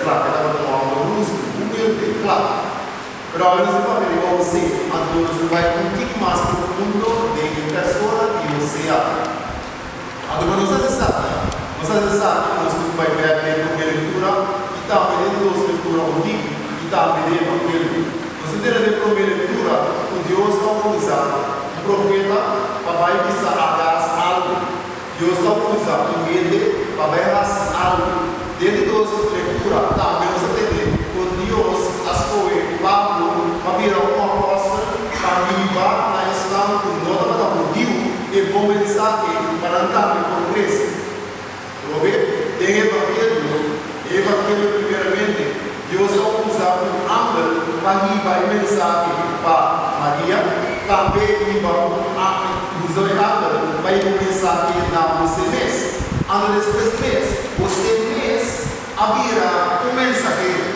kla, e tabata un hòmber hustu, humilde, kla. Pero awe nos ta papia riba Hosé, anto nos lo bai un tiki mas profundo den e persona di Hosé aki. Anto pa nos hasi esaki, nos hasi esaki nos tin ku bai bèk den e promé lektura i tambe den di dos lektura un tiki i tambe den Evangelio. Nos ta tene den promé lektura ku Dios a usa un profeta pa bai bisa Agas algu. Dios a usa un hende pa bai hasi algu. Den di dos lektura tambe nos a tende kon Dios a skohe Pablo pa bira un apòstel pa hiba na esnan ku no tabata hudiu e bon mensahe pa nan tambe por krese. Probe den Evangelio, E Evangelio primeramente Dios a usa un angel pa hiba e mensahe pa Maria, tambe hiba un usa e angel pa hiba un mensahe na Hosé mes. Anto despues mes, Hosé mes a bira un mensahero.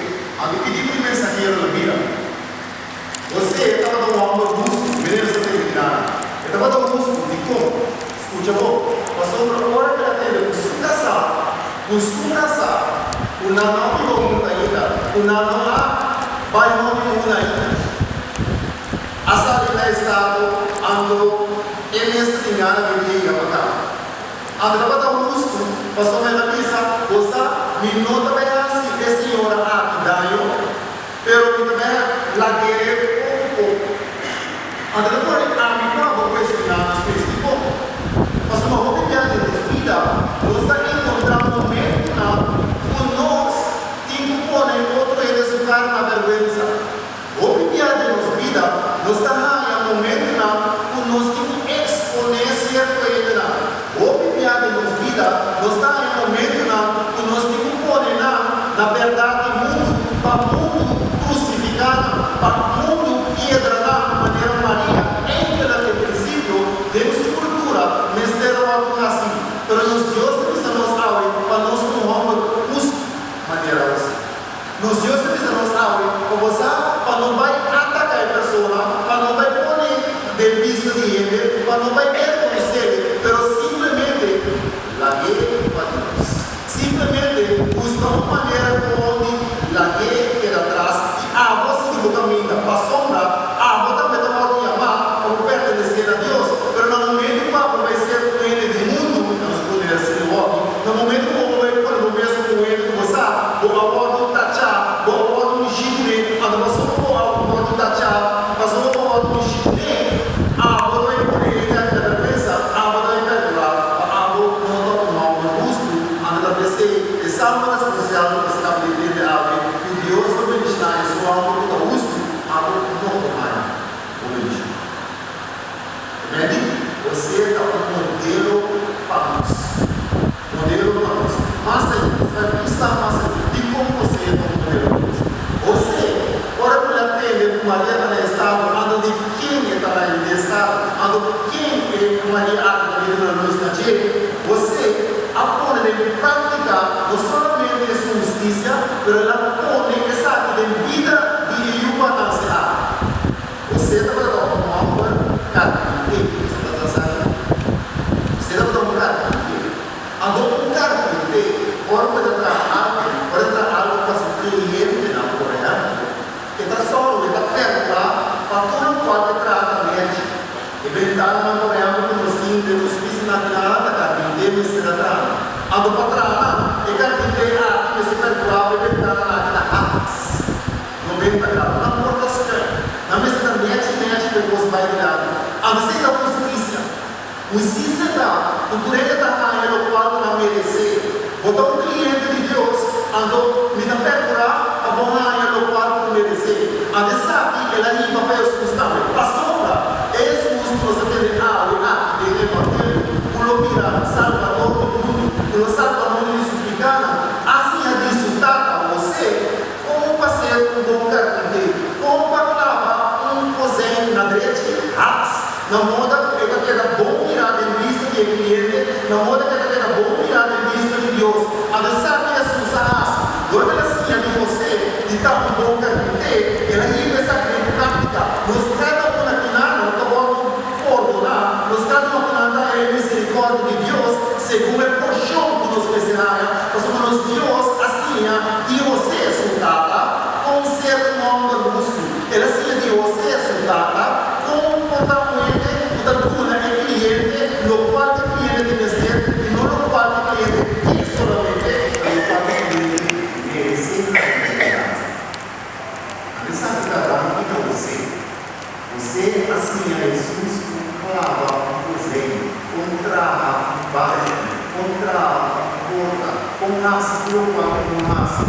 Anto ki tipo di mensahero el a bira? Hosé tabata un hòmber hustu, meneer sa tende di nada. E tabata hustu, dikon? Skucha bo, pasobra ora ku el a tende ku su kasá, ku su kasá, ku nan no a biba huntu ainda, ku nan no a bai honeymoon ainda, a sali na estado, anto e mes ta tin gana di yega pa kama. Anto tabata hustu, pasobra el a bisa, Bo sa, mi no ta bai hasi e señora aki daño. Pero mi ta bay lag'é poco poco. Anto ta pone ami pa bo cuestioná nos mes dikon. Pasobra hopi bia den nos bida nos ta encontrá momentonan cu nos tin cu pone otro hende su cara na berguensa. Hopi bia den nos bida nos ta haña momentonan cu nos tin cu exponé cierto hendenan. Hopi bia den nos bida nos ta haña momentonan cu nos tin cu pone nan na berdad di mundu pa mundu crucifica nan, pa mundu piedra nan manera Maria enkele e principio den su cultura mester a wordo haci. Pero nos Dios ta bisa nos awe pa nos ta un homber hustu manera José. Nos Dios ta bisa nos awe pa bo sa pa no bai ataca e persona, pa no bai pone den bista di hende, pa no bai bergoncele, pero simplemente lag'é pa Dios. Simplemente busca un manera con di lag'é keda tras y abo a sigui bo caminda, pasobra abo tambe ta wordo yamá pa bo pertenecé na Dios. Pero na momento cu abo bai ser un hende di mundu, na nos pone asina hopi, na momento cu bo bai pone bo mes como un hende cu bo sa, Bo a wòrdu tachá, bo a wòrdu mishí kuné, anto pasobra bo a wòrdu tachá, pasobra bo a wòrdu mishí kuné, abo ta bai pone hende aki na bèrgwensa, abo ta bai pèrdurá, pa abo no ta un hòmber hustu. Anto ta p'esei e salmo responsorial ku nos kaba di tende awe, ku Dios lo bendishoná esun hòmber ku ta hustu, abo no por haña bo bendishon. Medi, José ta un modelo pa nos. Modelo pa nos. Mas ayá, nos ta bisa mas ayá dikon José ta un modelo pa nos. José, ora ku el a tende ku Maria ta na estado, anto di ken e ta na e estado, anto ken e Maria aki ta bini duna lus na dje, José a pone den práktika no solamente su hustisia, pero el a pone esaki den bida di e yu ku a nase aki. José tabata un hòmber karpinté. Boso ta sa esaki? José tabata un karpinté. Anto un karpinté, ora ku e ta traha algu, ora e ta traha algu pa su klientenan, por ehèmpel, e ta sòru, e ta pèrkurá pa tur lokual ku e traha ta nèchi. E bentananan, por ehèmpel, ku nos tin den nos pisina akinan, ta karpinté mester a traha nan. Anto pa traha nan, e karpinté aki mester pèrkurá pa e bentananan aki ta haks. 90 grado. Nan por ta schuin. Nan mester ta nechi nechi pa e kos bai dilanti. Anto esei ta hustisia. Hustisia ta ku tur hende ta haña lokual ku nan meresé. Bo ta un kliente di Dios, anto mi ta perkurá pa bo haña lokual ku bo meresé. Anto esaki el a hiba pa Hesus tambe. Pasobra e Hesus ku nos ta tende awe aki den Evangelio, ku lo bira Salbador di mundu, ku lo salba mundu di su pikánan, a siña di su Tata, Hosé, Kon pa ser un bon karpinté? Kon pa klaba un kozijn na drechi, haks, na moda ku e ta keda bon mirá den bista di e kliente, na moda ku e ta keda bon mirá den bista di Dios? Anto esaki Hesus a hasi. Dor ku el a siña di Hosé di ta un bon karpinté, el a hiba esaki den práktika. Nos kada un akinan ta wòrdu pordoná, nos kada un akinan ta haña e miserikòrdia di Dios segun e porshon ku nos mester haña, pasobra nos Dios a siña di Hosé. lokual ku no hasi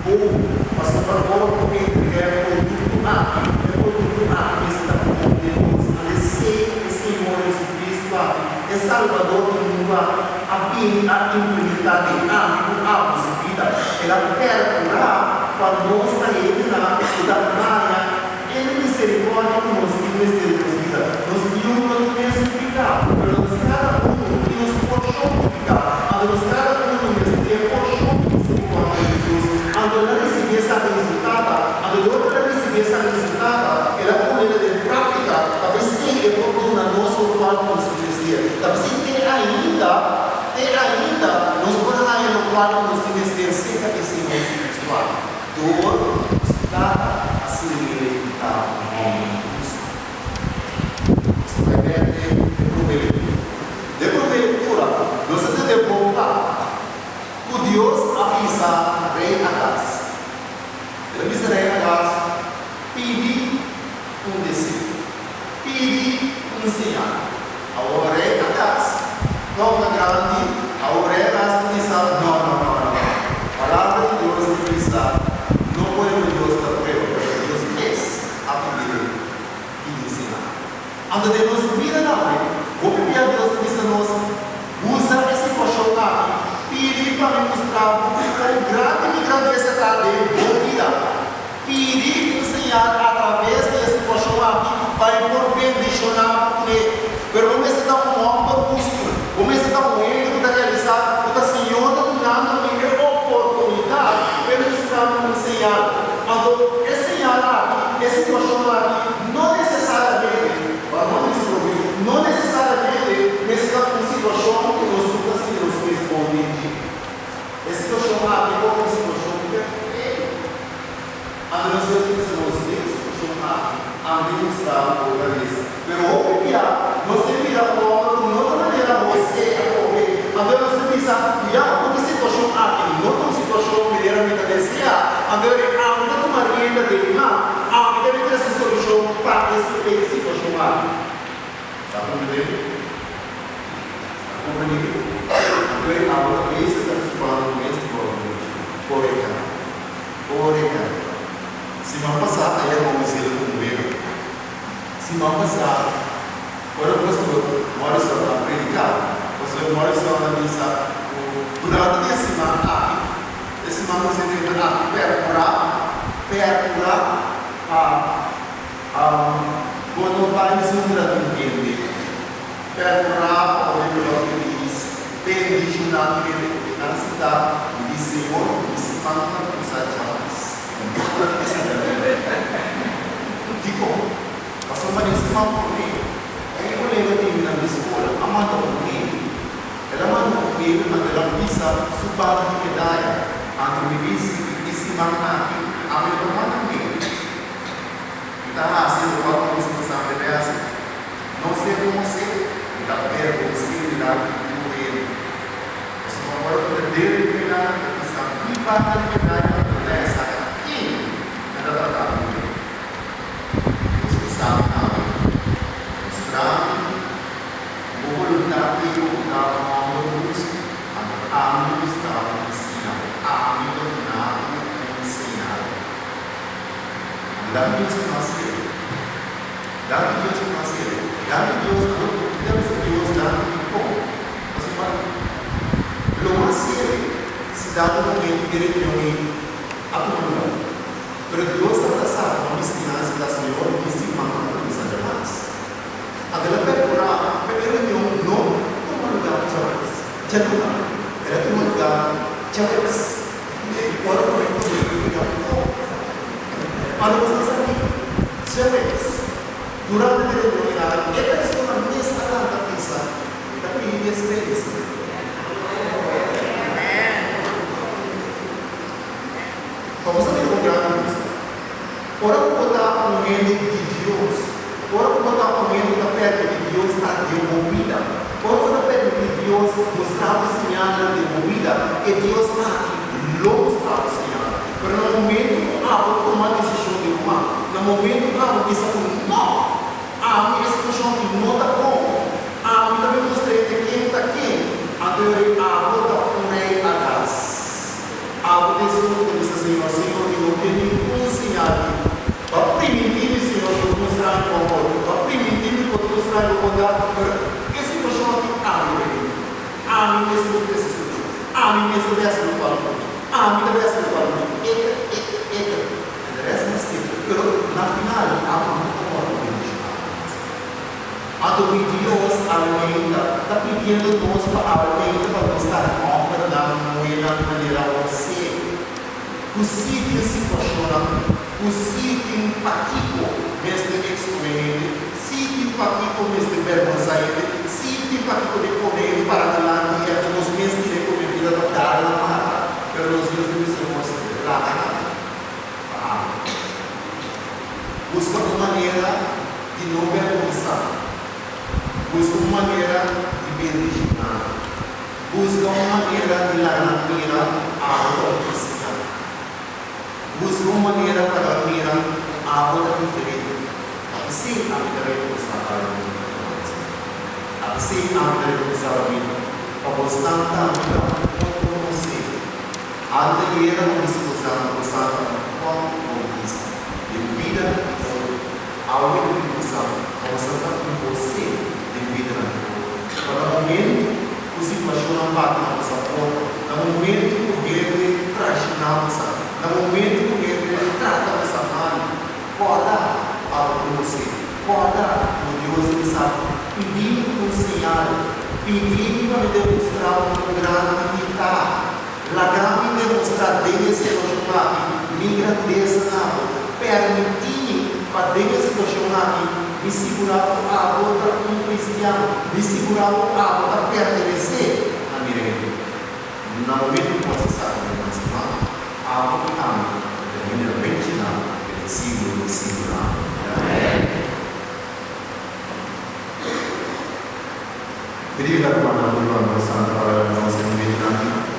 bon, pasobra ora ku entregá e produkto aki, e produkto aki mester ta bon den nos. Ante esei e Señor Jesucristo aki, e Salbador di mundu aki, a bini a implementá den ami ku abo su bida. El a perkurá pa nos ta hendenan ku ta haña e miserikòrdia ku nos tin mester den nos bida. Nos niun no tin mesun piká, pero nos kada unu tin nos porshon di piká. Anto nos kada unu mester e porshon di miserikòrdia di Dios. Anto el a risibí esaki di su Tata. Anto dor ku el a risibí esaki di su Tata, el a ponela den práktika pa p'esei e por duna nos lokual ku nos tin mester. Ta p'esei te ainda, te ainda nos por haña lokual ku nos tin mester serka e Señor Jesucristo aki. Dor ku su Tata a sirbié ta un hòmber hustu. Nos ta bai bèk den e promé lektura. Den promé lektura nos a tende bon kla ku Dios a bisa Rei Akaz. El a bisa Rei Akaz, Pidi un deseo. Pidi un señal. Awor Rei Akaz tòg na grandi. Awor Rei Akaz ta bisa, No, no, no, no, no. Palabra di Dios ta bisa, No pone ku Dios ta prueba, pasobra Dios mes a pidi pidi un señal. Anto den nos bida tambe, hopi bia Dios ta bisa nos, Usa e situashon aki, pidi pa mi mustra bo kon grandi mi grandesa ta den bo bida. Pidi un señal atraves di e situashon aki pa mi por bendishoná bo kuné. Pero bo mester ta un hòmber hustu. Bo mester ta un hende ku ta realisá ku ta Señor ta dunando mi e oportunidat pa e mustra mi un señal. Anto e señal aki, e situashon aki, no nesesariamente, pa no bisa propi, no nesesariamente mester ta un situashon ku nos tur ta sinti nos mes bon den dje. E situashon aki por ta un situashon perfekto. Anto nos Dios ta bisa nos den e situashon aki, ami ta mustra bo grandesa. Pero hopi bia nos ta mira un hòmber ku no ta manera Hosé a kohe. Anto nos ta bisa, Ya ku e situashon aki no ta un situashon manera mi ta deseá, anto e ami ta tuma rienda den mi man, ami ta bin trese solushon pa e situashon aki. Ta komprendé mi? Ta komprendé mi? Anto e abo ta bezig ta disipulando bo mes di forma muchu. Por ehèmpel. Por ehèmpel, siman pasá a yama un zelo ku un wega. Siman pasá, ora ku pastor Morrison a prediká, pastor Morrison a bisa ku durante di e siman aki, e siman ku nos entra aki, pèrkurá, pèrkurá pa bo no bai zundra tin hende, pèrkurá pa bo hende lo felis, bendishoná tin hende ku e nan sintá i di Señor mi siman ta kuminsá djames. Dikon? Pasobra den siman promé, un kolega di mi na mi skol a manda un mail. El a manda un mail anto el a bisa su bada di medaya, anto mi risibí e siman aki, ami no ta manda mail. Mi ta hasi lokual ku mi bisa mi debe hasi. No ser komo ser, mi ta bergons'é dilanti di tur hende. Pasobra ora ku ta debe di medaya, mi ta bisa mi bada di medaya anto mi ta hesaka ken mi ta tratando ku el. Nos ta sabi tambe mustra mi bo boluntat ei bo ku ta un hòmber hustu, anto ami lo mustra bo un señal, ami lo duna bo un señal. Anto danki Dios ku no a hasié. Danki Dios ku no a hasié. Danki Dios, anto mi ta bisa Dios danki dikon? Pasobra lo no hasié si dado momento e reunion ei a tuma lugá. Pero Dios tabata sa ku no misti nan si ta Señor misti man ku kuminsá djamas. Anto el a perkurá pa e reunion no tuma lugá djamas, djaluna. El a tuma lugá djaweps. I ora ku mi pone e reunion kon? Anto nos ta sa ki djaweps, durante di reunion i nada, e persona mes a lanta bisa, Mi ta pidi despensa. Pa bo sa mira un gran lus. Ora ku bo ta un hende di Dios, ora ku bo ta un hende ku ta permití Dios ta den bo bida, ora ku bo ta permití Dios mustra bo señalnan den bo bida, e Dios aki lo mustra bo señalnan. Pero na momento ku abo tuma desishon den bo man, na momento ku abo bisa ku no, ami e situashon aki no ta bon, ami ta bin mustra hende ken ta ken, anto e abo ta un rei agas. Abo ta esun ku ta bisa Señor, Señor, mi no ke ningun señal di Bo. Bo a primintí mi, Señor, ku bo mustra mi bo amor. Bo a primintí mi ku bo ta mustra mi bo bondat, pero e situashon aki ami ta bini. Ami mester ta trese solushon. Ami mester ta hasi lokual ku mi. Ami ta bai hasi lokual ku mi. Ete, ete, ete. En de rest mester. Pero na final, abo no ta wòrdu bendishoná ku nos. Anto mi Dios awe ta pidiendo nos pa awe pa nos ta hòmbernan, muhénan manera José, ku sí tin situashonnan, ku sí tin pakiko mester eksponé hende, sí tin pakiko mester bèrgonsá hende, sí tin pakiko di pone hende para dilanti i anto nos mes tira e promé bida pa dal nan mata, pero nos Dios ta bisa nos, Laga nan pa ami. Buska un manera di no bèrgonsá. Buska un manera di bendishoná. Buska un manera di laga nan mira abo ta un kristian. Buska un manera pa nan mira ku abo ta diferente. Ta p'esei ami ta rekomensá Biblia pa boso. Ta p'esei ami ta rekomensá Biblia pa bosnan tambe ta por konosé. Ante yera bo bisa bosnan ku bosan ta un Juan Boutista den bida di otro. Awe ta bin bisa pa bosan ta un José den bidanan di otro. Pa na momentu ku situashonnan bati na bosan porta, na momentu ku hende traishoná bosan, na momentu ku hende trata bosan malu, kòrda abo ku José. Kòrda ku Dios a bisa, Pidi mi un señal, pidi mi pa mi demostrá bo kon grandi mi ta. Laga mi demostrá den e situashon aki mi grandesa na bo. Permití mi pa den e situashon aki mi sigurá ku abo ta un kristian, mi sigurá ku abo ta pertenesé na mi reino. Na momento ku bo hasi esaki, mi hermano stimá, abo i ami ta hende bendicioná den e siglo di siglonan. Amèn. Bendita rumannan ku Santa Palabra nos den bida nan.